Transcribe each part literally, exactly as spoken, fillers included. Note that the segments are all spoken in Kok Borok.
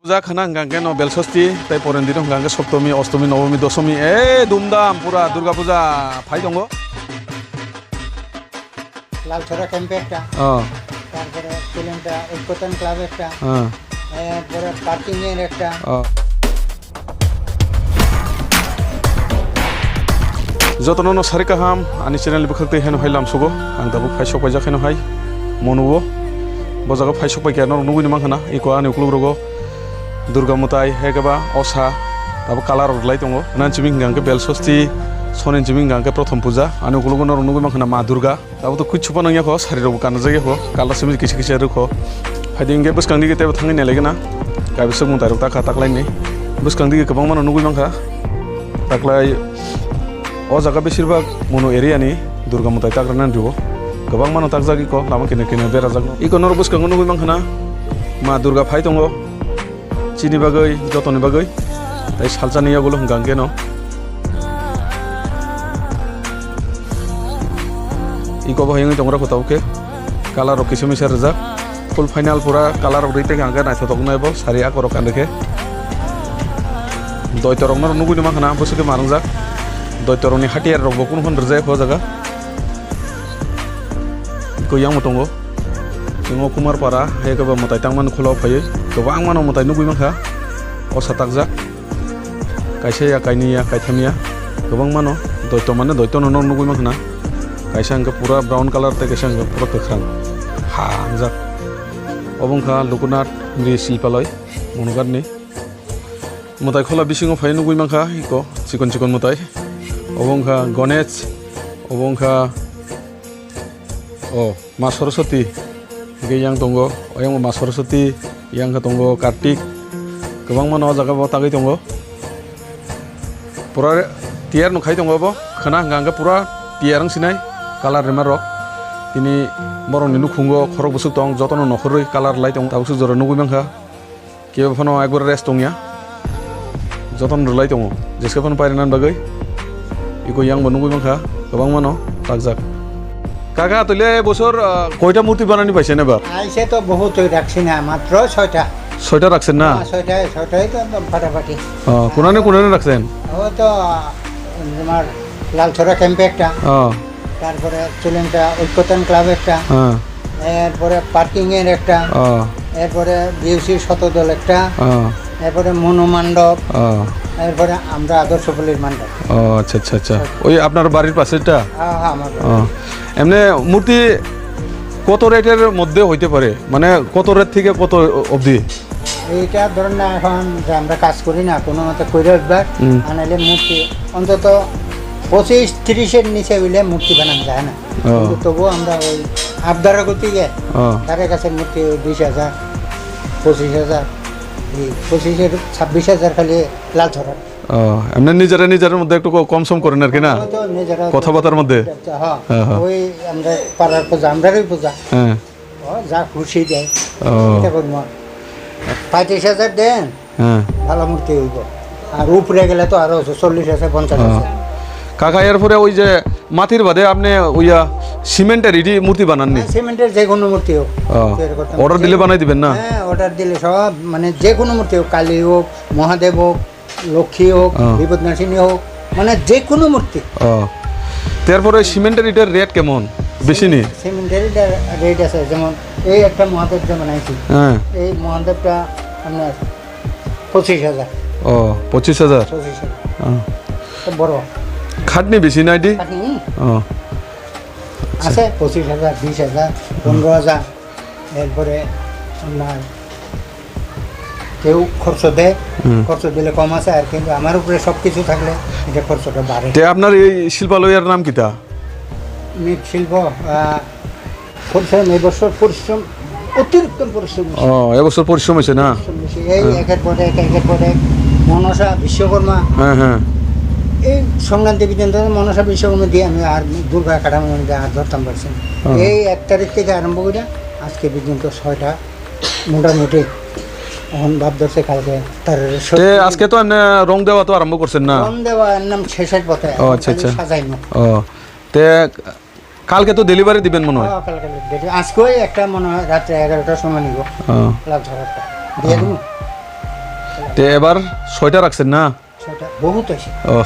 Puja khana hwnkha hwnkhe no Belsosti, tei poren dino hwnkha hwnkhe Soptomi, Ostomi, Nobomi, Dosomi, e, dumdam pura Durga Puja phai tongo. Lalchhara ক্যাম্পে একটা, ও। তারপরে ছিলেনটা ঐক্যতান ক্লাবে একটা, ও। এরপরে পার্কিং এর একটা। ও। Jotono no sari kaham, ani channel bwkhak tei heno hai lamsugo, ang tabuk phai sok paijak heno hai, monugo, bo jaga phai sok paikha norok nugui ni mankha na, iko ani ukuluk rogo. Durga mwtai, hai khe ba osa, abo colour rok rwlai tongo. Nang simi hwnkha hwnkhe Belsosti, soni simi hwnkha hwnkhe Prothom Puja, ani ukologo norok nugui mankha na Ma Durga. Abo to kuchu phano wngya kho, sari rok bo kanajak ya kho, colour simi kisa kisa rw kho. Hai di hwnkhe bwskang digi teibo thangwi nailai gana, kaisa mwtai rok takha taklai ni. Bwskang digi kwbangma no nugui mankha, taklai o jaga besir bak Monu area ni Durga mwtai takrana rio. Kwbangma no takjak iko, lama kene kene berajak no. Iko norok bwskango nugui mankha na, Ma Durga phai tongo. Chini bagwi, jotoni bagwi. Tei salsa ni yagulo hwnkha hwnkhe no. Iko bo hayungwi tongo rok khe. Colour rok kisa misa rijak. Full final pura colour rok ri tei hwnkhe naithotok wngnai bo sari akorok kan rikhe. Doito rok no nugui mankha na bwswk khe ma rwngjak. Doito rok ni hatiyar rok bo kunu phano rijak o jaga. Iko yang bo tongo. Chwng o Kumarpara, hai khe bo mwtai tangmani khulao phaiwi kwbangma no mwtai nugui mankha. O sa takjak. Kaisa ya, kainwi ya, kaitham ya. Kwbangma no doito mane doito no nugui mankha na. Kaisa hwnkhe pura brown colour tei kaisa hwnkhe pura kwkhwrang. Ha, hangjak. Obo wngkha Lukunath Mri Silpaloi, Monugarni. Mwtai khola bisingo phai nugui mankha, iko chikon chikon mwtai. Obo wngkha Ganesh, obo wngkha O, Ma Saraswati, hingke yang tongo, oyang Ma Saraswati, yang khe tongo Kartik, kwbangma no o jaga bo tagwi tongo. Pura tiyar no khai tongo bo, khwna hwnkha hwnkhe pura tiyar wng sinai, colour rima rok. Tini borok ni nukhungo khorok bwswk tong, jotono nokhorwi colour lai tong, tabuk swk jora nugui mankha. Kebo phano ekbar rest tongya. Joton rwlai tongo. Jeske phano pairina bagwi. Iko yang bo nugui mankha. Kwbangma no takjak. Kaka, tole bosor, ah, koita murti banani paisa ne ba? Aise to bohut oi rakse na, matro soita. Soita rakse na? Ah, soita, soita to ekdom fatabati. Ah, kunane, kunane raksen? O to, ah, tomar Lalchora camp e ekta. Ah. তারপরে চুলেনটা ঐক্যতান ক্লাব একটা, হ্যাঁ। এরপরে পার্কিং এর একটা, ও। এরপরে বিউসি শতদল একটা, ও। এরপরে মনোমণ্ডপ, ও। এরপরে আমরা আদর্শপল্লীর মণ্ডপ। ও, আচ্ছা, আচ্ছা, আচ্ছা। ওই আপনার বাড়ির পাশেরটা? হ্যাঁ, হ্যাঁ, আমার বাড়ি। ও। এমনি মূর্তি কত রেটের মধ্যে হইতে পারে? মানে কত রেট থেকে কত অবধি? এইটা ধরেন না, এখন যে আমরা কাজ করি না, কোনো মতে করে একবার হুম। আনাইলে মূর্তি অন্তত পঁচিশ ত্রিশের নিচে হইলে মূর্তি বানানো যায় না। ও। কিন্তু তবুও আমরা ওই আবদারগতিকে ও। ধারে কাছে মূর্তি ওই বিশ হাজার, পঁচিশ হাজার, এই পঁচিশের ছাব্বিশ হাজার খালি লাল ধরার। ও, এমনি নিজেরা নিজের মধ্যে একটু ক-, কম সম করেন আর কি না? হয়তো নিজেরা কথাবার্তার মধ্যে? হ্যাঁ, হ্যাঁ। ওই আমরা পাড়ার পূজা, আমরারই পূজা। হ্যাঁ। ও, যা খুশি দেয়, ও। এটা করবো। পঁয়ত্রিশ হাজার দেন, হ্যাঁ। ভালো মূর্তি হইব। আর উপরে গেলে তো আরো চল্লিশ আছে, পঞ্চাশ আছে। ও। কাকা, এরপরে ওই যে মাটির বাদে আপনি ওইয়া সিমেন্টের ইটি মূর্তি বানাননি? হ্যাঁ, সিমেন্টের যে কোনো মূর্তি হোক। ও। তৈরি করতে অর্ডার পারছি। দিলে বানাই দিবেন না? হ্যাঁ, অর্ডার দিলে সব, মানে, যে কোনো মূর্তি হোক, কালী হোক, মহাদেব হোক, লক্ষ্মী হোক, হ্যাঁ। বিপদনাশিনী হোক, মানে, যে কোনো মূর্তি। ও। তারপরে ওই সিমেন্টের ইটার রেট কেমন? বেশি নি? সিমেন্টের ইটার রেট আছে, যেমন এই একটা মহাদেব যে বানাইছি, হ্যাঁ। এই মহাদেবটা আপনার পঁচিশ হাজার। ও, পঁচিশ হাজার? পঁচিশ হাজার। হ্যাঁ। তো বড়। খাটনি বেশি না এটি? খাটনি? ও। আছে পঁচিশ হাজার, বিশ হাজার, পনেরো হাজার। এরপরে আপনার কেউ খরচ দেয়, হুম। খরচ দিলে কম আছে, আর কিন্তু আমার উপরে সব কিছু থাকলে এটা খরচটা বাড়ে। তে আপনার এই শিল্পালয়ের নাম কিতা? মৃৎ শিল্প, আহ, পরিশ্রম, এই বছর পরিশ্রম, অতিরিক্ত পরিশ্রম হয়েছে। ও, এবছর পরিশ্রম হয়েছে না? পরিশ্রম হয়েছে। এই হ্যাঁ। একের পর এক, একের পর এক, মনসা, বিশ্বকর্মা, হ্যাঁ, হ্যাঁ। এই সংক্রান্তি পর্যন্ত মনসা, বিশ্বকর্মা দিয়ে আমি আর দুর্গা কাঠামো আর ধরতাম পারছি না। হ্যাঁ। এই এক তারিখ থেকে আরম্ভ করে আজকে পর্যন্ত ছয়টা মোটামুটি এখন ভাব ধরছে কালকে। তার তে সত্যি আজকে তো এমনি রং দেওয়া তো আরম্ভ করছেন না? রং দেওয়া একদম শেষের পথে, ও, এখন আচ্ছা, খালি আচ্ছা। সাজাইনো। ও, তে কালকে তো ডেলিভারি দিবেন মনে হয়? হ্যাঁ, কালকে ডেলিভারি। আজকেই একটা মনে হয় রাত্রে এগারোটার সময় নিব। ও। লাল ধরাটা। দিয়ে ও। দেবো। Te ebar soita raksen na? Soita, bohut hoise. Oh.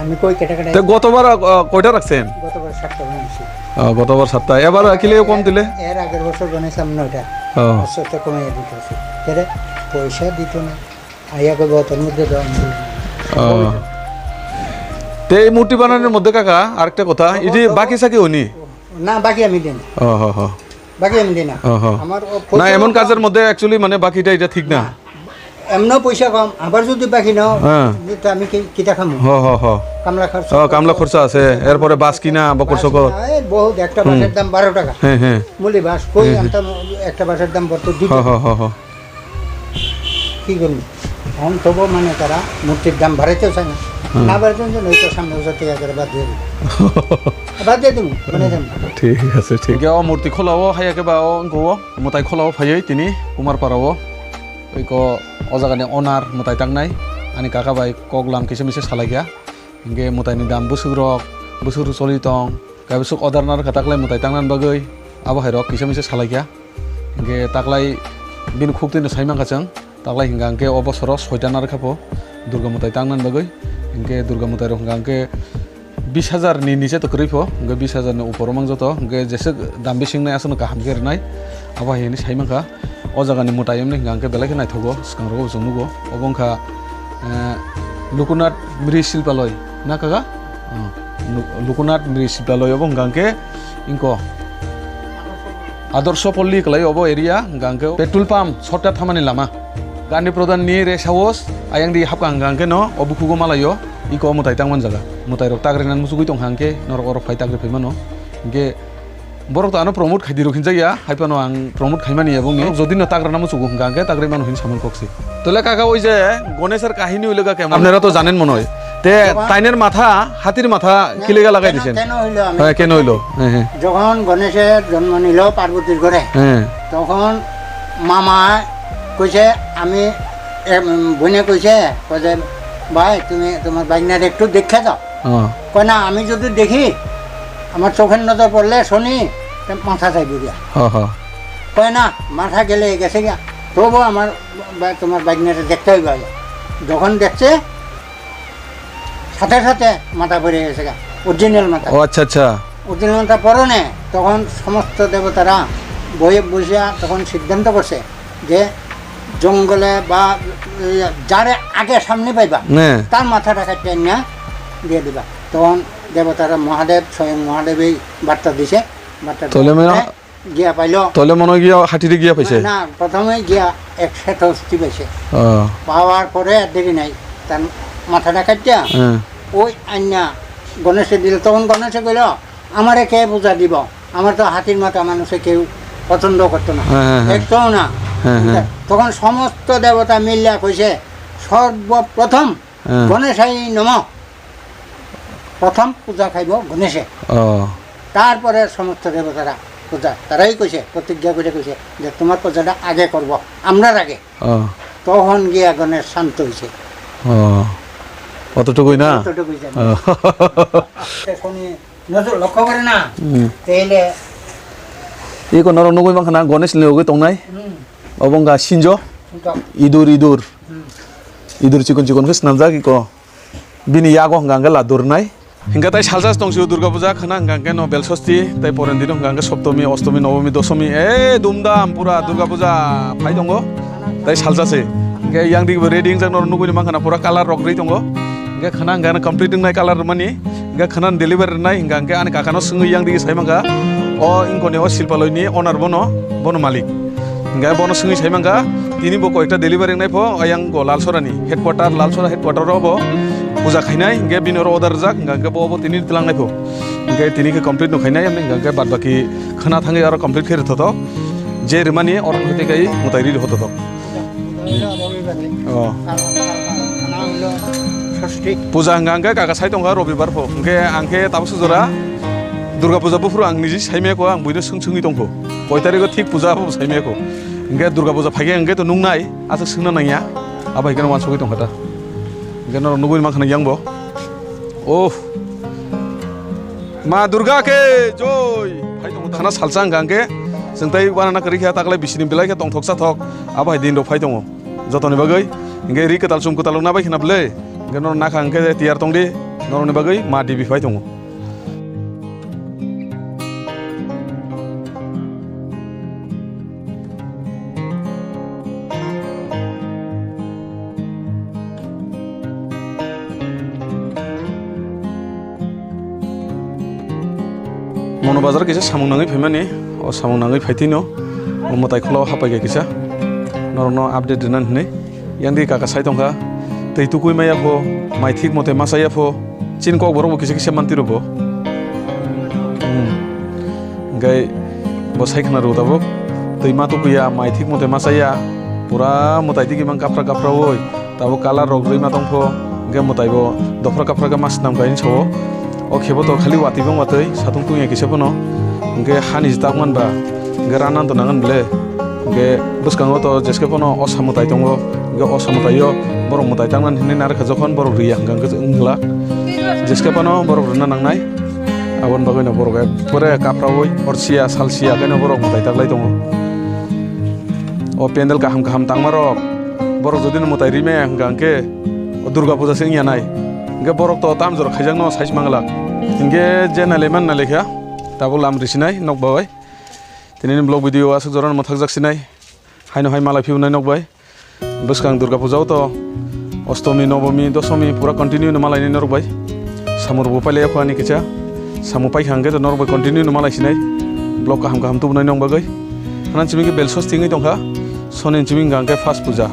Ami koi keta keta. Te gotobar, uh, koita raksen? Gotobar satta banishe. Oh, gotobar satta. Ebar kile kom tile? Er ager bosor banisam noita. Oh. Aste aste komai dito ase. Tere poisa dito na. Aya ko botor moddhe do ami. Oh. Te ei murti bananir moddhe kaka, arekta kotha, iti baki saki honi? Na, baki ami dina. Oh, ho, ho. Baki ami dina. Oh, ho. Amar o na, emon kajer moddhe actually mane bakita ita thik na. Emno poisa kom, abar jodi baki no, hya, to ami ki-, kita khamu? Ho, ho, ho. Kamla khorcha. Oh, kamla khorcha ase, er pore bas kina, bokor sokor. Bas kina, eh, bohut, ekta basor dam baro taka. Hya, hya. Muli bas, koi anta ekta basor dam borto dui taka. Ho, ho, ho, ho. Ki gormi? Hon tobo mane tara murtir dam baraito chana. Hmm. Na baraito je noito samne ujo tiya kore bad diye dibo. Bad diye dibo, mane jam. Thik ase, thik. Ge o murti khola o haya ke ba o wngko o. Mwtai khulao phaiwi tini Kumarpara o, iko o jagani owner mwtai tangnai, ani kaka bai kok lam kisa misa salaikha. Hinkhe mwtaini dam bwswk rok, bwswk rok choli tong, kaibwswk order narwkha taklai mwtai tangna bagwi, abo hai rok kisa misa salaikha. Hinkhe taklai bini khuk twino sai mankha chwng. Taklai hwnka hwnkhe o bosoro soita narwkha pho Durga mwtai tangna bagwi. Hwnkhe Durga mwtai rok hwnka hwnkhe bis hajar ni niche to kwrwi pho, hwnkhe bis hajar ni upor o mang joto, hwnkhe jeswk dam bising nai aswkno kaham khe rwnai. Abo hai hwnwi sai mankha. O jaga ni mwtai wngni hwnka hwnkhe belai khe naithogo, swkang rogo bo chwng nugo. Obo wngkha, eh, Lukunath Mri Silpaloi na kaka? Oh, Lu-, Lukunath Mri Silpaloi obo hwnka hwnkhe wngkha Adorsho Palli kwlai obo area, hwnka hwnkhe petrol pump shortcut thamani lama. Gandhi Pradhan ni rest house ayang di hapkha hwnka hwnkhe no o bukhugo malaio, iko mwtai tangman jaga. Mwtai rok tagrina muchugwi tongkha hwnkhe norok oro phai tagri phai mano. Hwnkhe borok to ano promote khaidi rok hinjakya, hai phano ang promote khaimani yabungni. Borok jodi no tagrana muchugo hwnka hwnkhe tagri mano hin samani kok se. Tole kaka, oi je Ganesher kahini hoile ga kemon? Apnara to janen mone hoy. Te tainer matha, hatir matha kile ga lagai disen? Keno hoilo ami? Hai, keno hoilo? He, he. Jokhon Ganesher jonmo nilo Parbotir ghore, he, tokhon mama koise, ami, em, boine koise, koise, "Bhai, tumi tomar bhaginare ektu dekhe dao." Oh. Koi, "Na, ami jodi dekhi, amar chokhor nojor porle shoni, te matha jaibo giya." Oh, oh. Koi, "Na, matha gele gese giya, tobo amar ba-, tomar bhaginare dekhte hoibo." Jokhon dekhche, সাথে সাথে মাথা পড়ে গেছে গা, original মাথা। ও আচ্ছা, আচ্ছা। Original মাথা পড়নে, তখন সমস্ত দেবতারা বইয়ে বসিয়া তখন সিদ্ধান্ত করছে যে জঙ্গলে বা, এ, যারে আগে সামনে পাইবা, হ্যাঁ, তার মাথাটা কাটিয়ে নিয়ে দিয়ে দিবা। তখন দেবতারা মহাদেব, স্বয়ং মহাদেব এই বার্তা দিছে, বার্তা তলে দেওয়ার মেরা পরে গিয়া পাইলো। Tole mono giya hatiri giya paise? Na, prothome giya ek seto hosti paise. Oh. Pawar pore ar deri nai. Tar matha ta katia. Hmm. Oi anya Ganeshe dilo, tokhon Ganeshe koilo, "Amare ke puja dibo? Amar to hatir matha manushe keu pochondo korto na." Hya, hya, hya. Ekto na. Hya, hya. Tokhon somosto debota milla koise, "Sorbo prothom, hya, Ganeshai nomo." প্রথম পূজা খাইব গণেশে। ও। তারপরে সমস্ত দেবতারা পূজা। তারাই কইছে, প্রতিজ্ঞা করে কইছে যে, "তোমার পূজাটা আগে করব, আমরার আগে।" ও। তখন গিয়া গণেশ শান্ত হইছে। ও। অতটুকুই না? অতটুকুই জানি। ও। এখন নজর লক্ষ্য করে না, হুম। তাইলে iko norok nugui mankha na, Ganesh ni ugui tongnai? Hmm. Obo wngkha sinjo? Sinjo. Idur, idur. Hmm. Idur chikon chikon khe swnamjak iko. Bini yago hwnka hwnkhe la durnai. Hwnkhe tai salsa se tong sio Durga Puja khna hwnka hwnkhe no Belsosti, tai poren dino hwnka hwnkhe Soptomi, Ostomi, Nobomi, Dosomi, e, dumdam pura Durga Puja phai tongo. Tai salsa se. Hwnkhe yang digi bo ready wngjak norok nugui mankha na pura colour rok rwi tongo. Hwnkhe khna hwnka hwnkhe complete wngnai colour rwmani. Hwnkhe khna delivery rwnai hwnka hwnkhe ani kaka no swngwi yang digi sai mankha. O wngkoni o Silpaloi ni owner bono, bono malik. Hingke bono swngwi sai mankha, tini bo koyekta delivery wngnai pho, ayang go Lalsora ni headquarter, Lalsora headquarter o bo puja khainai, hingke bini oro order rijak, hingke bo bo tini tlangnai pho. Hingke tini khe complete no khainai, hingke bad baki khna thangwi aro complete khe rwthotok. Je rwmani oro hwtwi kai mwtai ri rwthotok. Oh. Puja hingka hingke kaka sai tongkha Robibar pho. Hingke ang khe tabuk sujora Durga puja buphuru ang niji sai maya kho, ang buino swng swngwi tongkho. Koi tarikh o thik puja abo sai maya kho. Hingke Durga puja phaikhe hingke to nungnai, aswk swngna nangya. Abo hai kheno wansugwi tongkha ta. Hingke norok nugwi mankha na yang bo. Oh. Ma Durga ke joy. Phai tongo khana salsa hingka hingke. Chwng tai wana na kwrwi khe taklai bisini belai khe tongthok chathok. Abo hai din rok phai tongo. Jotoni bagwi, hingke ri kwtal chum kwtal wngna bai khna bwle, hingke norok nakha hingke tiyar tongdi, norokni bagwi ma dibi phai tongo. Mono bazar kisa samung nangwi phaimani, o samung nangwi phaitwino, o mwtai khulao hapai khe kisa, norokno update rwna hinwi. Yang di kaka sai tongkha, twi tukui maya pho, mai thik mote ma chaya pho, chini kok borok bo kisa kisa manti rw bo. Hmm. Hingke bo sai khna rw tabuk, twi ma tukuya, mai thik mote ma chaya, pura mwtai digi mang kaphra kaphra oi. Tabuk colour rok rwi ma tongpho, hingke mwtai bo dophra kaphra khe ma swnam kainwi sao. O khe bo to khali watwi bang watwi satung tungya kisa phano, hingke hani jita wngman ba, hingke rana to nangan ble, hingke bwskango to jeske phano osa mwtai tongo, hingke osa mwtai o borok mwtai tangmani hinwi narwkha, jokhon borok riya hingka hingke wngla, jeske phano borok rwna nangnai, aboni bagwino borok ekbare kaphraui hor siya sal siya khe borok mwtai taklai tongo. O pendel kaham kaham tangma rok, borok jodi no mwtai rimaya hingka hingke o Durga puja se wngya nai. Hingke borok to tam jora khaijak no sais manglak. Hingke je naile man naile kha, tabuk lam risinai nok bai. Tini ni vlog video aswk jora no mwthakjak sinai. Haino hai malai phibwnai nok bai. Bwskang Durga puja o to Ostomi, Nobomi, Dosomi pura continue no malainai norok bai. Samung rok bo pailai ya kho ani kisa. Samung paikha hingke to norok bai continue no malai sinai. Vlog kaham kaham tubunai nong bagwi. Khana chiming khe belsos tingwi tongkha. Soni chiming hingka hingke first puja.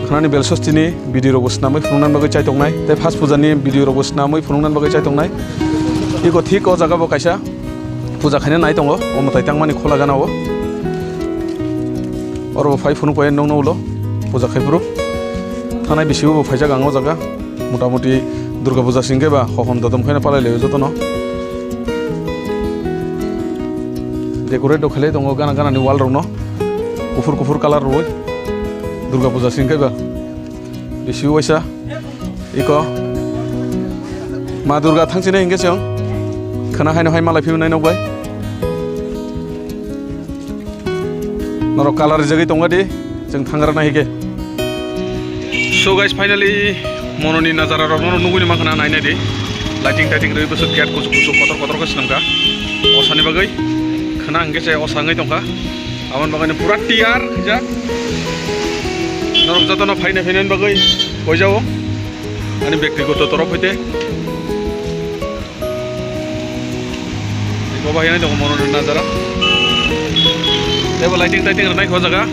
Khanani belsos tini video rok bo swnamwi phunuknani bagwi chai tongnai. Tei first puja ni video rok bo swnamwi phunuknani bagwi chai tongnai. Iko thik o jaga bo kaisa puja khaina nai tongo. O mwtai tangmani khola gana o. Oro bo phai phunuk pai nong no ulo puja khai phuru. Thanai bisi bo phaijak ang o jaga. Motamuti Durga puja singke ba hohom dodom khaina palai laio jotono. Decorate rok khailai tongo gana gana ni wall rok no. Kuphur kuphur colour rwi Durga puja singke ba bisi waisa iko Ma Durga thangsinai hingke chwng khana haino hai malai phibwnai nok bai. Norok colour rijagwi tongkha di, chwng thangra nai hige. So guys, finally, mononi nazara rok no nugwi mankha na, nainai di. Lighting taiting rwi bwswk gate kuchuk kuchuk kotor kotor khe swnamkha. Osani bagwi khana hingke se osa wngwi tongkha. Aboni bagwi no pura tiyar khaijak. Norok jotono phaina phainani bagwi koijao. Ani bektigoto torof hoite. Eko bahai ani tongo mononi nazara. Tebo lighting taiting rwnai kho jaga.